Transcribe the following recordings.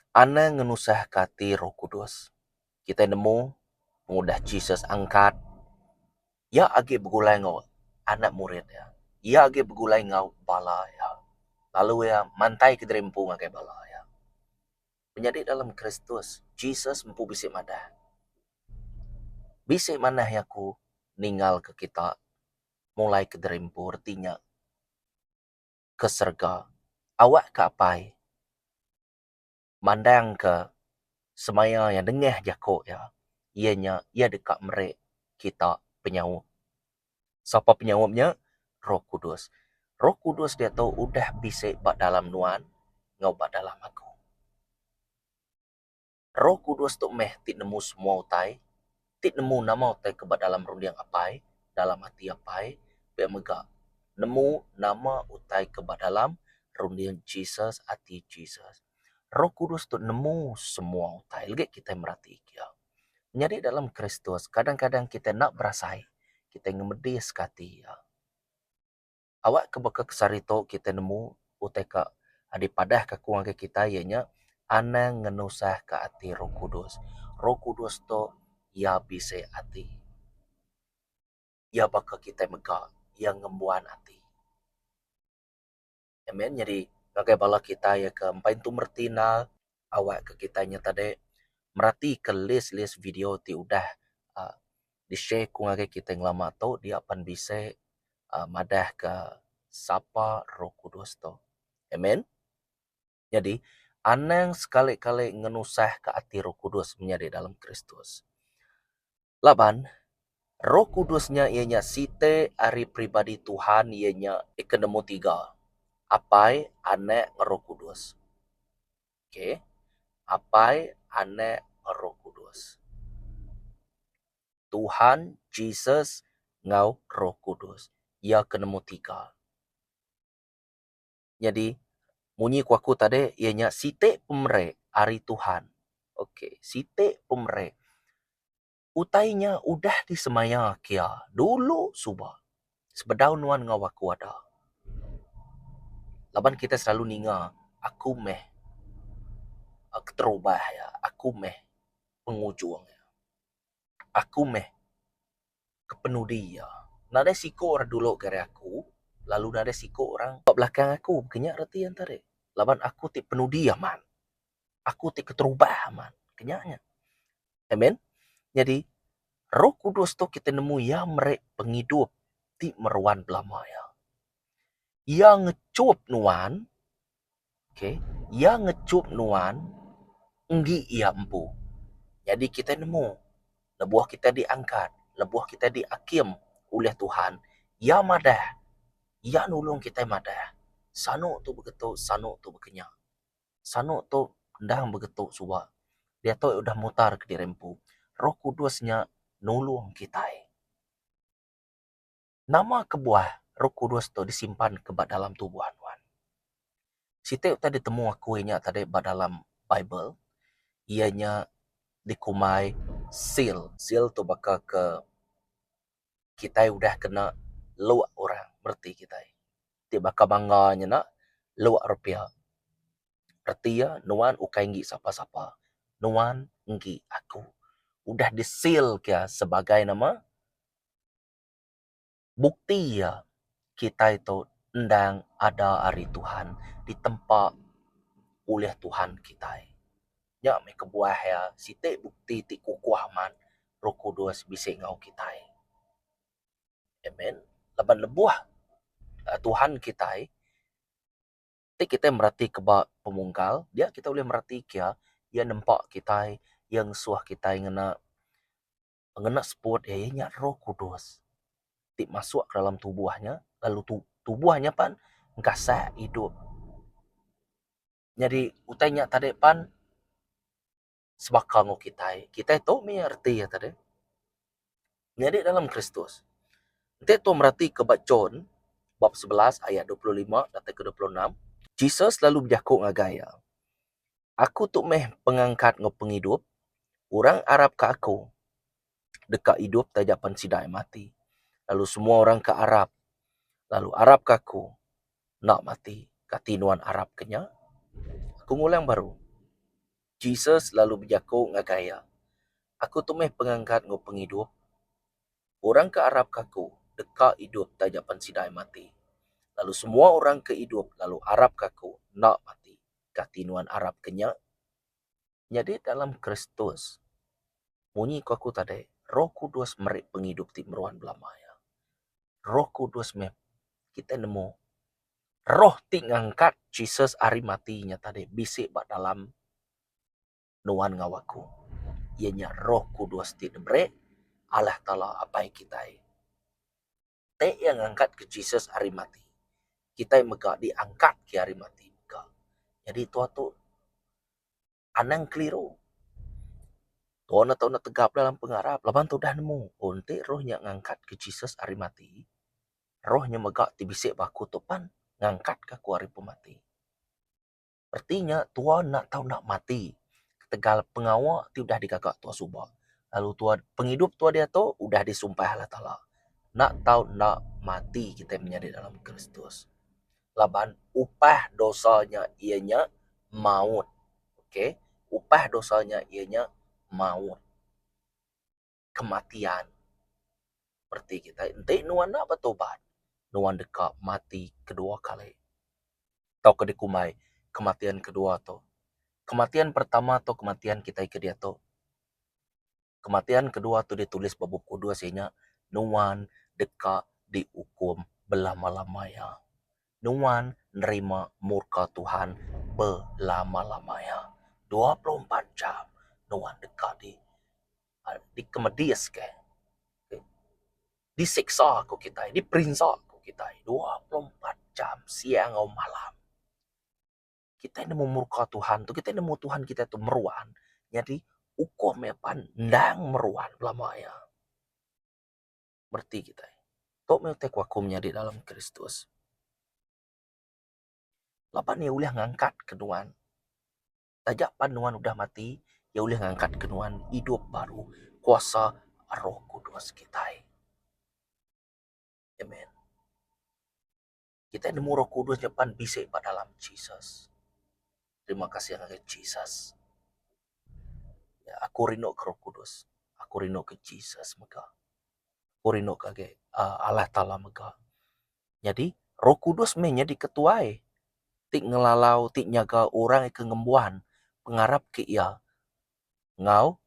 Anang ngenusahka ati Roh Kudus. Kitai nemu pengudah Jesus angkat, iya agi begulai enggau anak murid iya. Iya agi begulai enggau bala iya. Lalu iya mantaika diri empu ngagai bala iya. Menyadi dalam Kristus, Jesus empu bisi madah, Bisi manah iya aku ninggalka kita mulaika diri empu reti nya ke serega. Awakka Apai mandangka semaya iya nengah jaku iya, iya nya iya deka meri kita penyaup. Sapa penyaup nya? Roh Kudus. Roh Kudus diatu udah bisi ba dalam nuan enggau ba dalam aku. Roh Kudus tu meh ti nemu semua utai, ti nemu nama utai ke ba dalam runding Apai, dalam ati Apai, pia mega nemu nama utai ke ba dalam runding Jesus, ati Jesus. Roh Kudus tu nemu semua utai legi kitai merati iya. Nyadi dalam Kristus kadang-kadang kitai enda berasai kitai ngemediska ati iya. Awak ke baka ke sehari tu kitai nemu utai ka dipadah ka aku ngagai kitai iya nya anang ngenusah ka ati Roh Kudus. Roh Kudus tu iya bisi ati. Iya baka kitai mega iya ngembuan ati. Amen nyadi ngagai bala kitai ke empai entu mereti enda awak ke kitai nya tadi merati ke list list video ti udah uhh di share ku ngagai kitai ngelama tu dia pan bisi uhh madah ka sapa roh kudus tu. Amen. Nyadi anang sekali kali ngenusah ka ati roh kudus menyadi dalam Kristus. Laban, Roh Kudus nya iya nya siti ari peribadi Tuhan iya nya ke nemu tiga, Apai, Anak enggau Roh Kudus. Okay. Apai, Anak enggau Roh Kudus. Tuhan, Jesus enggau Roh Kudus. Iya ke nemu tiga. Nyadi, munyi ku aku tadi iya nya siti pemeri ari Tuhan. Okay, siti pemeri. Utai nya udah disemaya kia dulu suba sebedau nuan enggau aku ada. Laban kitai selalu ninga aku meh keterubah iya, aku meh pengujung iya. Aku meh kepenudi iya. Nadai siku orang dulu ke ari aku lalu nadai siku orang ba belakang aku. Ke nya reti iya tadi laban aku ti penudi amat. Aku ti keterubah amat. Ke nya nya. Amen. Nyadi Roh Kudus tu kitai nemu iya meri pengidup ti meruan belama iya. Iya ngechup nuan, okay, iya ngechup nuan enggi iya empu. Nyadi kitai nemu lebuh kitai diangkat, lebuh kitai diakim ulih Tuhan, iya madah, iya nulung kitai madah sanu tu begitu, sanu tu bekenya. Sanu tu endang begetu suba. Diatu iya udah mutar kediri empu. Roh Kudus nya nulung kitai. Nama kebuah Roh Kudus tu disimpan ke ba dalam tubuh nuan? Siti utai ditemu aku iya nya tadi ba dalam Bible iya nya dikumbai seal. Seal tu baka ke kitai udah kena luk orang mereti kitai. Ti baka bangga nyena luk rupia. Reti iya nuan ukai enggi sapa-sapa. Nuan enggi aku. Udah disil ke sebagai nama bukti iya kitai tu endang ada ari Tuhan ditempa ulih Tuhan kitai. Nya meh kebuah iya siti bukti ti kukuh amat Roh Kudus bisi enggau kitai. Amen. Laban lebuh Tuhan kitai ti kitai mereti ke ba pemungkal dia kitai ulih mereti ke iya, iya nempa kitai, iya ngesuh kitai ngena ngena seput iya, iya nya Roh Kudus ti masuk ke dalam tubuh nya lalu tubuh nya pan engkasak idup. Nyadi utai nya tadi pan sebaka enggau kitai. Kitai tu mih reti iya tadi. Nyadi dalam Kristus. Enti tu meratika ba John bab 11 ayat 25 datai ke 26, Jesus lalu bejaku ngagai iya, Aku tu meh pengangkat enggau pengidup. Orang arapka aku deka idup taja pan sida iya mati. Lalu semua orang ke arap lalu arapka aku enda mati. Kati nuan arapka nya? Aku ngulang baru. Jesus lalu bejaku ngagai iya, Aku tu meh pengangkat enggau pengidup. Orang ke arapka aku deka idup taja pan sida ai mati. Lalu semua orang ke idup lalu arapka aku enda mati. Kati nuan arapka nya? Nyadi dalam Kristus, munyi ku aku tadi, Roh Kudus meri pengidup ti meruan belama iya. Roh Kudus meh kitai nemu roh ti ngangkat Jesus ari mati nya tadi bisi ba dalam nuan enggau aku. Iya nya Roh Kudus ti diberi Allah Taala Apai kitai. Ti iya ngangkatka Jesus ari mati, kitai mega diangkatka ari mati mega. Nyadi tua tu anang keliru. Tua ne tau ne tegap dalam pengarap laban tu udah nemu oh enti roh nya ngangkatka Jesus ari mati, roh nya mega ti bisi ba aku tu pan ngangkatka aku ari pemati. Reti nya tua enda tau enda mati ketegal pengawa ti udah digaga tua suba lalu tua pengidup tua diatu udah disumpah Allah Taala enda tau enda mati kitai menyadi dalam Kristus laban upah dosa nya iya nya maut okay upah dosa nya iya nya maut kematian. Reti kitai enti nuan enda betobat nuan deka mati kedua kali tauka dikumbai kematian kedua tu. Kematian pertama tu kematian kitai ke diatu. Kematian kedua tu ditulis ba bup kudus iya nya nuan deka diukum belama-lama iya. Nuan nerima murka Tuhan belama-lama iya. 24 jam nuan deka di dikemediska, disiksa ku kitai, diperinsa ku kitai 24 jam siang enggau malam. Kitai nemu murka Tuhan tu, kitai nemu Tuhan kitai tu meruan nyadi ukum iya pan endang meruan belama iya. Mereti kitai. Tu meh utai ku aku menyadi dalam Kristus. Laban iya ulih ngangkatka nuan. Taja pan nuan udah mati, iya ulih ngangkatka nuan idup baru kuasa Roh Kudus kitai. Amen. Kitai nemu Roh Kudus nya pan bisi ba dalam Jesus. Terima kasih ngagai Jesus. Ya, aku rindu ke Roh Kudus. Aku rindu ke Jesus mega. Aku rindu ke agi uh, Allah Taala mega. Nyadi, Roh Kudus meh nyadi ketuai ti ngelalau ti nyaga orang ke ngembuan pengarap ke iya enggau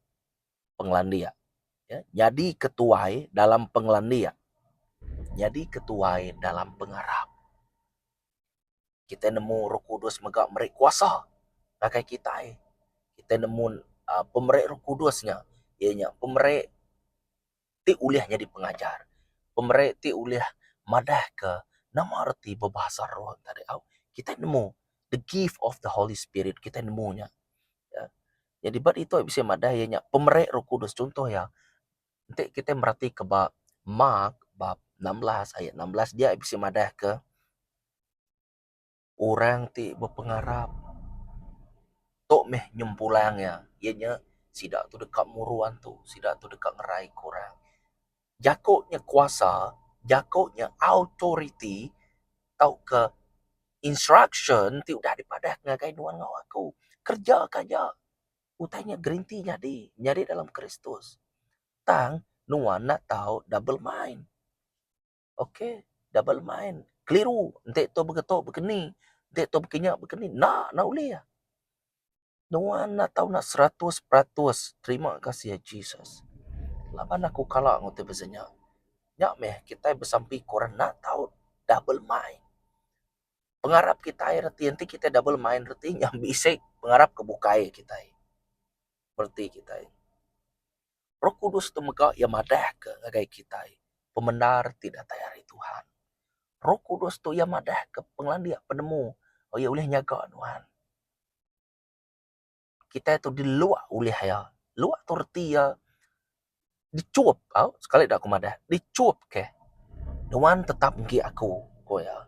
pengelandik. Ya, nyadi ketuai dalam pengelandik. Nyadi ketuai dalam pengarap. Kitai nemu Roh Kudus mega meri kuasa ngagai kitai. Kitai nemu uhh pemeri Roh Kudus nya iya nya pemeri ti ulih nyadi pengajar. Pemeri ti ulih madahka nama reti bebahasa roh tadi au. Kitai nemu the gift of the holy spirit kitai nemu nya. Nyadi ba ditu bisi madah iya nya pemeri Roh Kudus chunto iya enti kitai meratika ba Mark bab 16 ayat 16 dia bisi madahka orang ti bepengarap tu meh nyempulang iya, iya nya sida tu deka muru antu, sida tu deka ngerai ke orang. Jaku nya kuasa, jaku nya authority tauka instruction ti udah dipadah ngagai nuan enggau aku. Kereja ke aja utai nya gerinti nyadi, nyadi dalam Kristus. Tang nuan enda tau double mind. Ok double mind keliru enti tu beketu bekeni enti tu bekinya bekeni enda enda ulih. Nuan enda tau nak 100% terima kasih Jesus laban aku kala nguti pasal nya. Nya meh kitai besampi ke orang enda tau double mind. Pengarap kitai reti enti kitai double mind reti nya bisi pengarap ke bukai kitai. Reti kitai. Roh Kudus tu mega iya madahka ngagai kitai pemendar ti datai ari Tuhan. Roh Kudus tu iya madahka pengelandik penemu iya ulih nyaga nuan. Kitai tu diluak ulih iya. Luak tu reti iya dichup au sekali da aku madah dichup keh nuan tetap enggi aku ku iya.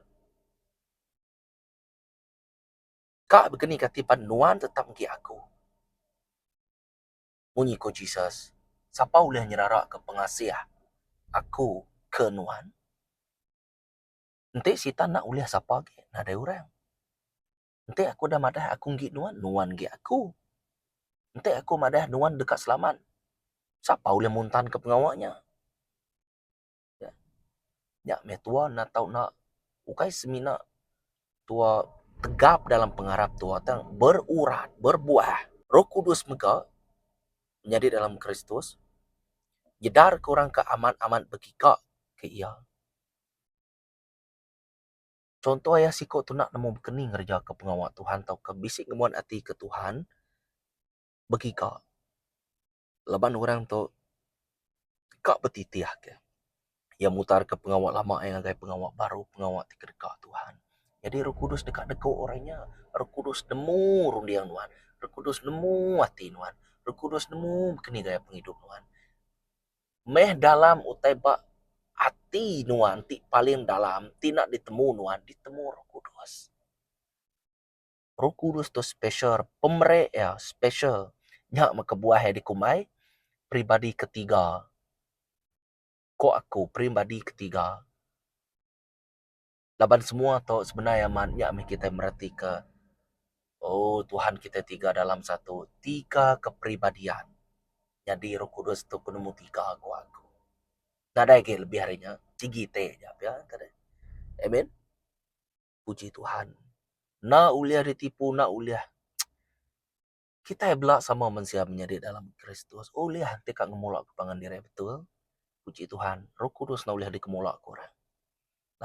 Ka begeni kati pan nuan tetap enggi aku. Munyi ku Jesus, Sapa ulih nyeraraka pengasih aku ke nuan? Enti Sitan enda ulih sapa agi, nadai orang. Enti aku udah madah aku enggi nuan, nuan enggi aku. Enti aku madah nuan deka selamat, sapa ulih muntanka pengawa nya? Nya meh tua enda tau enda ukai semina tua tegap dalam pengarap tua tang berurat berbuah. Roh Kudus mega menyadi dalam Kristus nyedarka orang ke amat-amat begiga ke iya. Chunto iya siku tu enda nemu bekeni ngerejaka pengawa Tuhan tauka bisi ngembuan ati ke Tuhan begiga. Laban orang tu ka betitih ke iya mutarka pengawa lama iya ngagai pengawa baru pengawa ti kedeka Tuhan. Nyadi Roh Kudus deka negu orang nya. Roh Kudus nemu runding nuan. Roh Kudus nemu ati nuan. Roh Kudus nemu bekeni gaya pengidup nuan. Meh dalam utai ba ati nuan ti paling dalam ti enda ditemu nuan ditemu Roh Kudus. Roh Kudus tu special, pemeri iya special. Nya meh kebuah iya dikumbai peribadi ketiga. Ko aku peribadi ketiga. Laban semua tu sebenar iya amat nya meh kitai meratika ooh Tuhan kitai tiga dalam satu, tiga kepribadian. Nyadi Roh Kudus tu penemu tiga ku aku. Nadai agi lebih ari nya, sigi ti aja pia tadi. Amen. Puji Tuhan. Enda ulih ditipu, enda ulih. Kitai bela sama mensia menyadi dalam Kristus. Ulih enti ka ngemula ke pangan diri betul. Puji Tuhan, Roh Kudus enda ulih dikemula ke orang.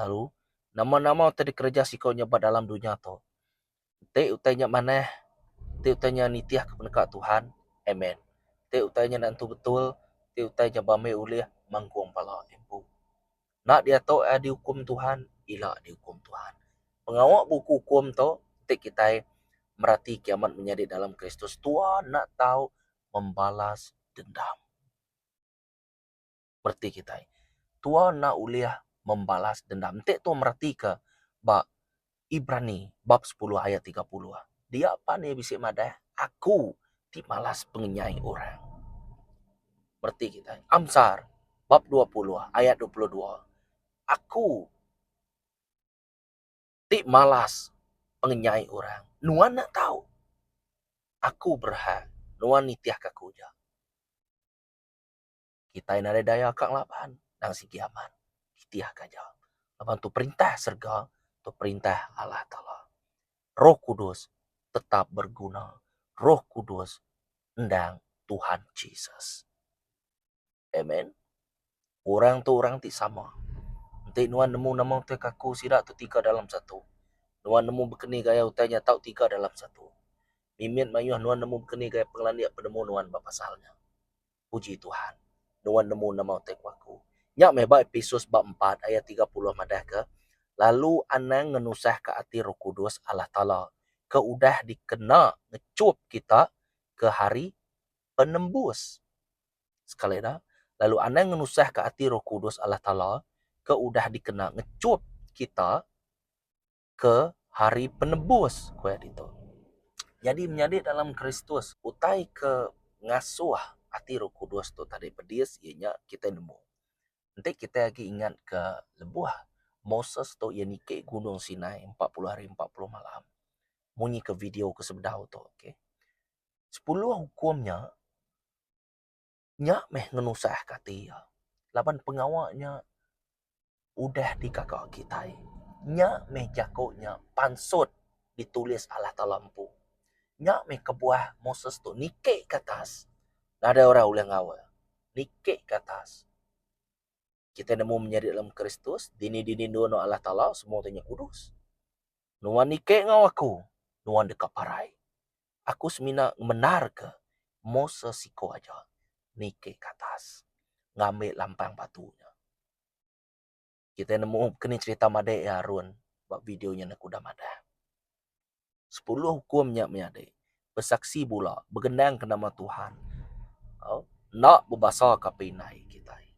Lalu, nama-nama utai dikereja siko nya ba dalam dunya tu, enti utai nya manah, enti utai nya nitih ke peneka Tuhan, amen. Enti utai nya enda tentu betul, enti utai nya ba meh ulih mangkung pala empu. Enda diatu iya diukum Tuhan, ila diukum Tuhan. Pengawa buku ukum tu ti kitai merati kiamat menyadi dalam Kristus tua enda tau membalas dendam. Mereti kitai. Tua enda ulih membalas dendam. Enti tua meratika ba Ibrani bab sepuluh ayat 30. Dia pan iya bisi madah aku ti malas pengenyai orang. Mereti kitai. Amsar bab 20 ayat 22. Aku ti malas pengenyai orang. Nuan enda tau. Aku berhak nuan nitihka aku aja. Kitai nadai daya ka ngelaban tang sigi amat nitihka aja laban tu perintah serega tu perintah Allah Taala. Roh Kudus tetap berguna. Roh Kudus endang Tuhan Jesus. Amen. Orang tu orang ti sama. Enti nuan nemu nama utai kaku sida tu tiga dalam satu. Nuan nemu bekeni gaya utai nya tau tiga dalam satu. Mimit mayuh nuan nemu bekeni gaya pengelandik penemu nuan ba pasal nya. Puji Tuhan. Nuan nemu nama utai ku aku. Nya meh ba Epesus bab empat ayat 30 madahka, Lalu anang ngenusahka ati Roh Kudus Allah Taala, ke udah dikena ngechup kita ke hari penembus. Sekali da, lalu anang ngenusahka ati Roh Kudus Allah Taala, ke udah dikena ngechup kita ke hari penebus, ku iya ditu. Nyadi menyadi dalam Kristus, utai ke ngasuh ati Roh Kudus tu tadi pedis iya nya kitai nemu. Enti kitai agi ingat ke lebuh Moses tu iya niki Gunung Sinai 40 hari 40 malam. Munyi ke video ke sebedau tu okay. Sepuluh hukum nya Nya meh ngenusahka ati iya laban pengawa nya udah digaga kitai. Nya meh jaku nya pansut ditulis Allah Taala empu. Nya meh kebuah Moses tu niki ke atas nadai orang ulih ngaul. Niki ke atas. Kitai nemu menyadi dalam Kristus dini-dini endur enggau Allah Taala semua ti nya kudus. Nuan niki enggau aku, nuan deka parai. Aku semina ngemendarka Moses siko aja niki ke atas ngambi lampang batu nya. Kitai nemu keni cherita madik iya Arun ba video nya aku udah madah. Sepuluh hukum nya menyadi besaksi bula begendang ke nama Tuhan enda bebasa ka pindai kitai.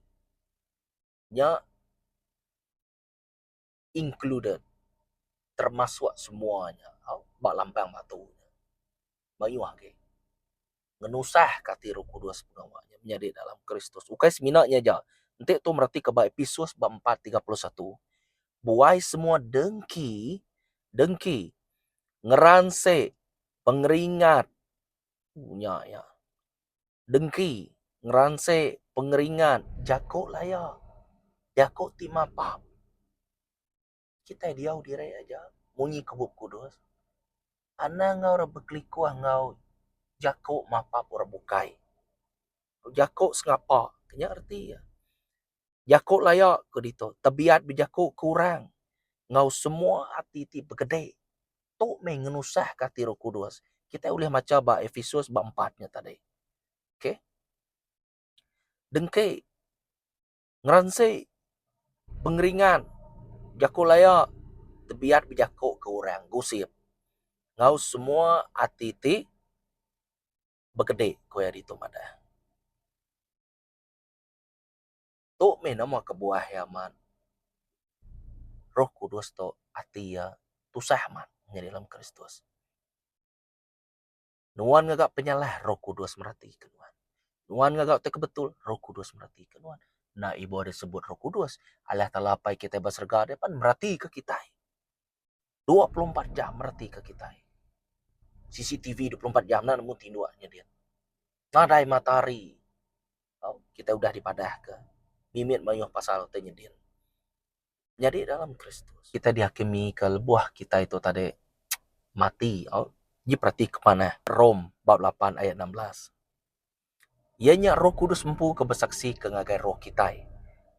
Nya included termasuk semua nya ba lampang batu nya. Mayuh agi ngenusahka ati Roh Kudus pengawa nya menyadi dalam Kristus. Ukai semina nya aja. Enti tu meratika ba Epesus ba 4:31 buai semua dengki, dengki, ngeransi, pengeringat. Nya iya. Dengki, ngeransi, pengeringat, jaku laya, jaku ti mapap. Kitai diau diri aja munyi ke Bup Kudus. Anang enggau orang bekelikuh enggau jaku mapap orang bukai. Jaku sengapa ke nya reti iya. Jaku laya ke ditu tebiat bejaku ke orang enggau semua ati ti begedi. Tu meh ngenusahka ati Roh Kudus. Kitai ulih macha ba Efesus ba empat nya tadi. Okay. Dengki, ngeransi, pengeringat, jaku laya, tebiat bejaku ke orang, gosip enggau semua ati ti begedi, ku iya ditu madah. Tu meh nama kebuah iya amat Roh Kudus tu ati iya tusah amat nyadi dalam Kristus. Nuan ngaga penyalah Roh Kudus meratika nuan. Nuan ngaga utai ke betul Roh Kudus meratika nuan. Enda ibuh disebut Roh Kudus, Allah Taala Apai kitai ba serega deh pan meratika kitai. 24 jam meratika kitai. CCTV 24 jam enda nemu tinduk nyadi. Nadai matahari. Tau kitai udah dipadahka mimit mayuh pasal ti nyedin. Nyadi dalam Kristus. Kitai dihakimi ke lebuh kitai tu tadi mati au ji perati ke manah Rom bab lapan ayat 16. Iya nya Roh Kudus empu ke besaksi ke ngagai roh kitai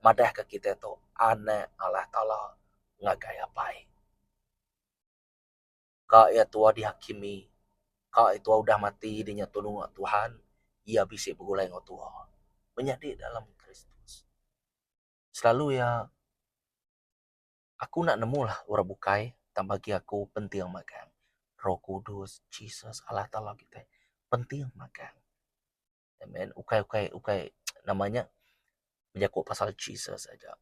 madahka kitai tu anak Allah Taala ngagai Apai. Ka iya tua dihakimi, ka iya tua udah mati di nya tulung Tuhan, iya bisi begulai enggau tua. Menyadi dalam Kristus. Selalu iya aku enda nemu lah orang bukai tang bagi aku penting magang. Roh Kudus, Jesus, Allah Taala kitai penting magang. Amen. Ukai ukai ukai nama nya bejaku pasal Jesus aja.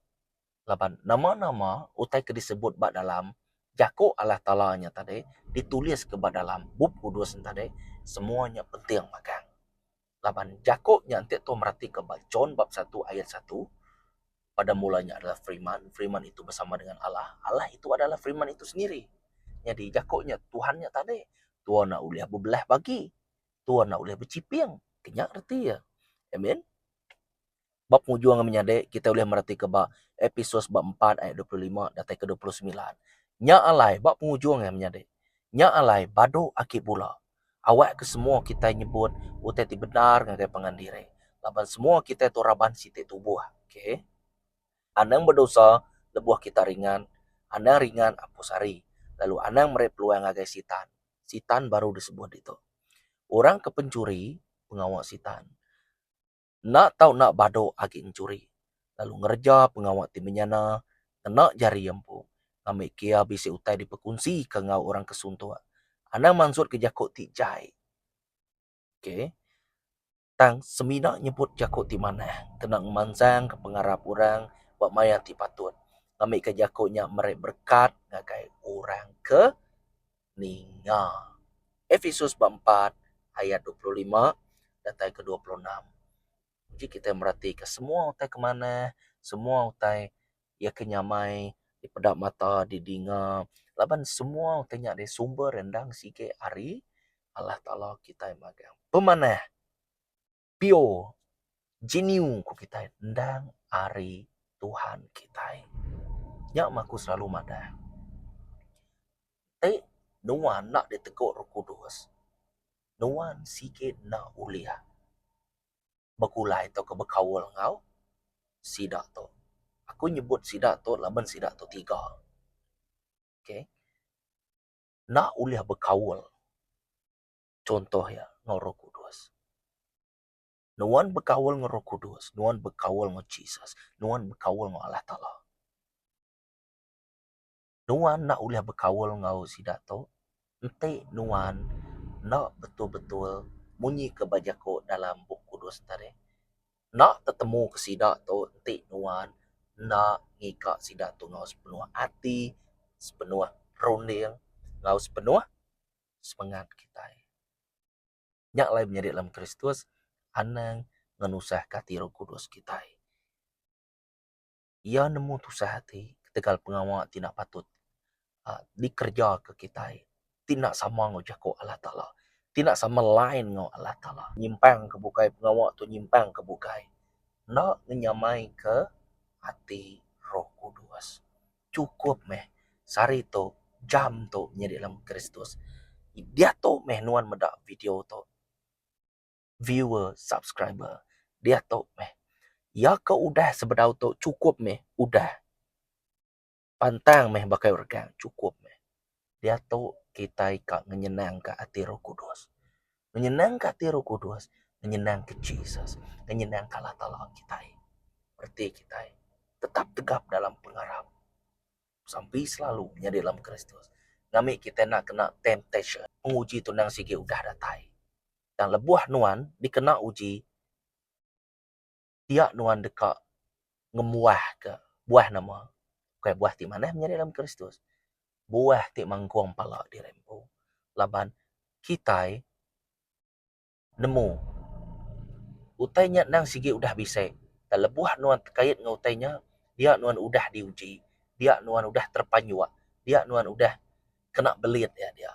Laban nama-nama utai ke disebut ba dalam jaku Allah Taala nya tadi ditulis ke ba dalam Bup Kudus nya tadi semua nya penting magang. Laban jaku nya enti tu meratika ba John bab satu ayat satu pada mulanya adalah Firman, Firman itu bersama dengan Allah, Allah itu adalah Firman itu sendiri. Nyadi jaku nya Tuhan nya tadi tua enda ulih bebelah bagi. Tua enda ulih bechiping. Ke nya reti iya. Amen. Ba pengujung menyadi kitai ulih meratika ba Epesus ba empat ayat 25 datai ke 29. Nya alai ba pengujung iya menyadi. Nya alai badu agi bula. Awakka semua kitai nyebut utai ti bendar ngagai pangan diri. Laban semua kitai tu raban siti tubuh. Okay. Anang bedosa lebuh kita ringan, anang ringan apus hari, lalu anang meri peluang ngagai Sitan. Sitan baru disebut ditu. Orang ke penchuri, pengawa Sitan. Enda tau enda badu agi enchuri, lalu ngereja pengawa ti menyana ngena jari iya empu, ngambika iya bisi utai dipekunsika enggau orang ke suntuk. Anang mansutka jaku ti jai. Okay. Tang semina nyebut jaku ti manah kena ngemansangka pengarap orang ba maya ti patut ngambika jaku nya meri berekat ngagai orang ke ninga. Efesus ba empat ayat 25 datai ke 26. Uji kitai meratika semua utai ke manah, semua utai iya ke nyamai dipeda mata, didinga laban semua utai nya deh sumber endang sigi ari Allah Taala kitai magang. Pemanah pure genuine ku kitai endang ari Tuhan kitai. Nya mah aku selalu madah ti nuan enda ditegu Roh Kudus nuan sigi enda ulih begulai tauka bekaul enggau sida tu. Aku nyebut sida tu laban sida tu tiga. Okay. Enda ulih bekaul chuntoh iya enggau Roh Kudus. Nuan bekaul enggau Roh Kudus, nuan bekaul enggau Jesus, nuan bekaul enggau Allah Taala. Nuan enda ulih bekaul enggau sida tu enti nuan enda betul-betul munyi ke ba jaku dalam Bup Kudus tadi. Enda tetemu ke sida tu enti nuan enda ngiga sida tu enggau sepenuh ati, sepenuh runding enggau sepenuh semengat kitai. Nya alai menyadi dalam Kristus anang ngenusahka ati Roh Kudus kitai. Iya nemu tusah ati ketegal pengawa ti enda patut aaa dikerejaka kitai ti enda sama enggau jaku Allah Taala. Ti enda sama line enggau Allah Taala. Nyimpang ke bukai pengawa tu nyimpang ke bukai. Enda ngenyamaika ati Roh Kudus. Chukup meh sehari tu jam tu nyadi dalam Kristus. Diatu meh nuan meda video tu. Viewer subscriber diatu meh. Iya ke udah sebedau tu chukup meh udah. Pantang meh baka regang chukup meh. Diatu kitai ka ngenyenangka ati Roh Kudus. Ngenyenangka ati Roh Kudus, ngenyenangka Jesus, ngenyenangka Allah Taala kitai. Reti kitai tetap tegap dalam pengarap. Sampi selalu nyadi dalam Kristus ngambi kitai enda kena temptation. Penguji tu endang sigi udah datai. Tang lebuh nuan dikena uji dia nuan deka ngembuahka buah nama bukai buah ti manah menyadi dalam Kristus. Buah ti mangkung pala diri empu laban kitai nemu utai nya endang sigi udah bisi tang lebuh nuan tekait enggau utai nya dia nuan udah diuji dia nuan udah terpanyuk dia nuan udah kena belit iya dia.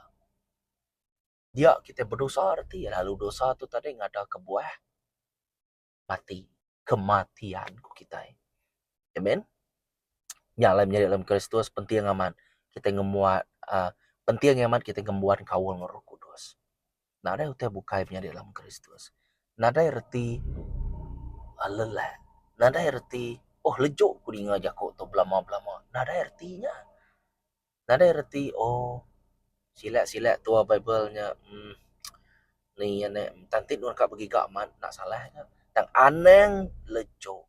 Dia kitai bedosa reti lalu dosa tu tadi ngadaka buah mati, kematian ku kitai. Amen. Nya alai menyadi dalam Kristus penting amat kitai ngembuan uhh penting amat kitai ngembuan kaul enggau Roh Kudus. Nadai utai bukai menyadi dalam Kristus. Nadai reti uhh lelak, nadai reti oh lejuk ku ninga jaku tu belama belama. Nadai reti nya. Nadai reti oh silak-silak tua bible nya uhh ni ane tang ti nuan ka begiga amat enda salah nya tang anang lejo.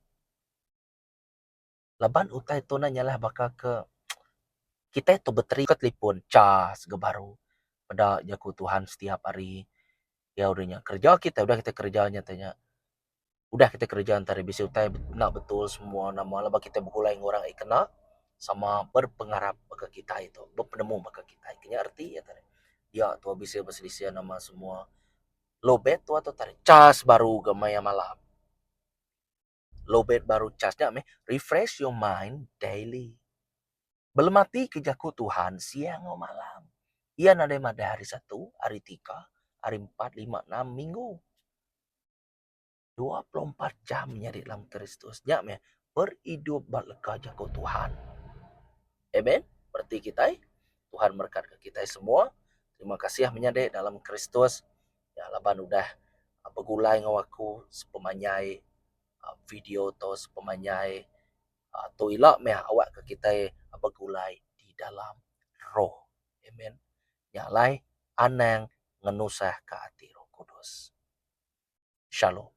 Laban utai tu ne nyalah baka ke kitai tu beteri ka telefon cas ga baru peda jaku Tuhan setiap hari iya udah nya kerja kitai udah kitai kerja nya te nya. Udah kitai kereja enti ari bisi utai enda betul semua nama laban kitai begulai enggau orang kena sama berpengarap baka kitai tu bepenemu baka kitai. Nya reti iya tadi. Dia tua bisi beselisih nama semua lobet tua tu tadi cas baru ga maya malam. Lobet baru cas nya meh refresh your mind daily. Belemati ke jaku Tuhan siang enggau malam. Iya nadai madah hari satu, hari tiga, hari empat, lima, enam, minggu. 24 jam nyadi dalam Kristus. Nya meh beridup ba leka jaku Tuhan. Amen. Bereti kitai, Tuhan merekatka kitai semua. Terima kasih menyadi dalam Kristus. Ya laban udah begulai enggau aku sepemanjai video tu sepemanjai tu ila meh awakka kitai begulai di dalam roh. Amen. Nya alai anang ngenusahka ati Roh Kudus. Shalom.